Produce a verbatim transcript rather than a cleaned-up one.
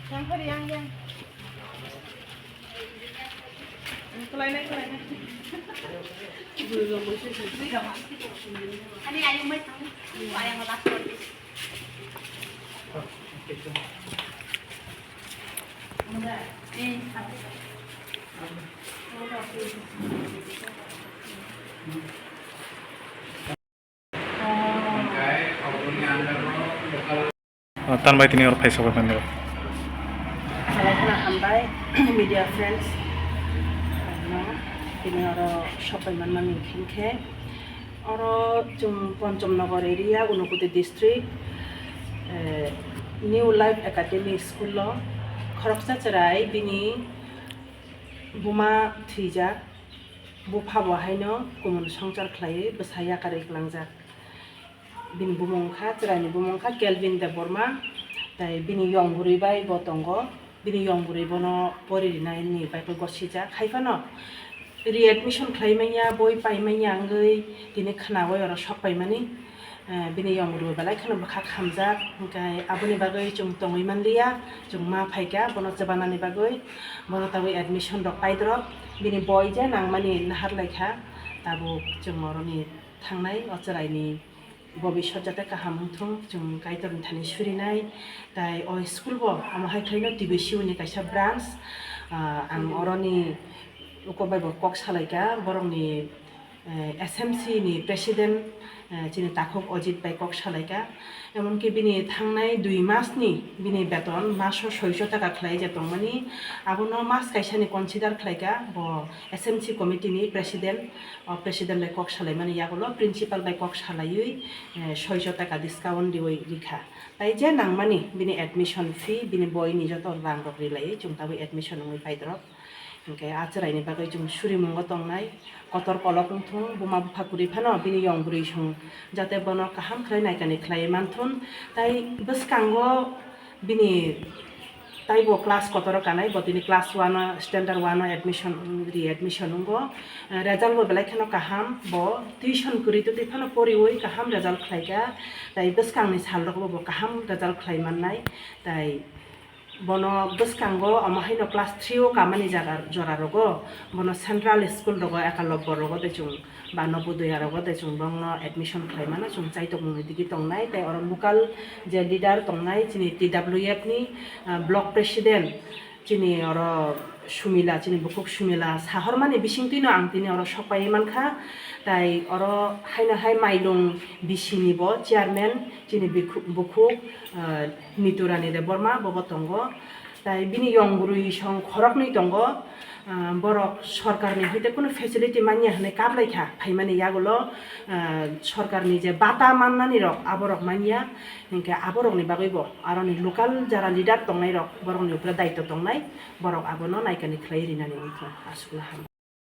Yang kari yang yang. Kelainai kelainai. Ani ayam mai tang. Ayam last one. Ah, tan bai tini oro phaisa bai mano. Salai khna hambai, media friends. No, tini oro sopai manmani hinkhe, oro chwng Ponchamnagar area, Unakoti district, eh, New Life Academy school o khoroksa chwrai bini buma thwijak, bupha bo haino kumun swngchar khlaiwi bwsa yakarwi kwlangjak. Bini bumung wngkha, chwraini bumung wngkha Kelvin Debbarma, tei bini yong bwrwi bai bo tongo. Bini yong bwrwi bono pori rinani bai khe gosijak. Hai phano readmission khlai manya, boi pai manya wngwi tini khnaui oro sok paimani. Eh, bini yong bwrwi belai kheno bwkha khamjak, hwnkhe aboni bagwi chwng tongwi manliya, chwng ma phaikha bono chwbanani bagwi, bono tabuk admission rok paidrop, bini boi je nangmani nahar laikha, tabuk chwng oroni thangnai o chwraini bobiswt jate kaham wngthung, chwng Kaitorni thani surinai, tai o school bo omo hai khlaino T B C O ni kaisa branch, ah, ang oroni uko bai bo kok salaikha, borokni eh, S M C ni president, eh, chini takhuk Ajit bai kok salaikha, emonki bini thangnai dui mas ni bini beton maso soiso taka khlai je tongmani, abono mas kaisa ni consider khlaikha, bo S M C committee ni president, o president bai kok salaimani yagulo principal bai kok salaiwi, eh, soiso taka discount riwi rikha, tai je nangmani bini admission fee, bini boi ni joto rang rok rilaiwi chwng tabuk admission wngwi paidrop. Hwnkhe a chwraini bagwi chwng surimungo tongnai, kotor kolok wngthung, buma bupha kwrwi phano bini yong bwrwi song, jate bono kaham khlai naikani khlaiwi manthun. Tai bwskango bini taibo class kotoro kanai, bo tini class one o, standard one o admission, re-admission wngo. Result bo belai kheno kaham, bo tuition kwrwi twi phano poriwi kaham result khlaikha. Tai bwskangni salrokbo bo kaham result khlai mannai. Tai Bono bwskango omo haino class three o kamani jaga jora rogo, bono central school rogo, Eklavya rogo de chwng ba Navodaya rogo de chwng bongno admission khlai mano, chwng chaitokmungni digi tongnai. Tei oro local je leader tongnai chini T W F ni, ah, block president chini oro Sumila, chini bukhuk Sumila sahormani bisingtwino ang tini oro sokpai mankha. Tai oro haino hai Mailung B C ni bo chairman chini bikhu-, bukhuk, ah, Niturani Debbarma bobo tongo. Tai bini yong bwrwi song khoroknwi tongo. Ah, borok sorkarni hoite kunu facility manya hwnwi kaplaikha, phaimani yagulo, ah, sorkarni je bata mannani rok aborok manya, hinkhe aborokni bagwibo aroni local jara leader tongnairok borokni upre daitw tongnai, borok abono naikani khlai rinani wngkha, aswkno ham.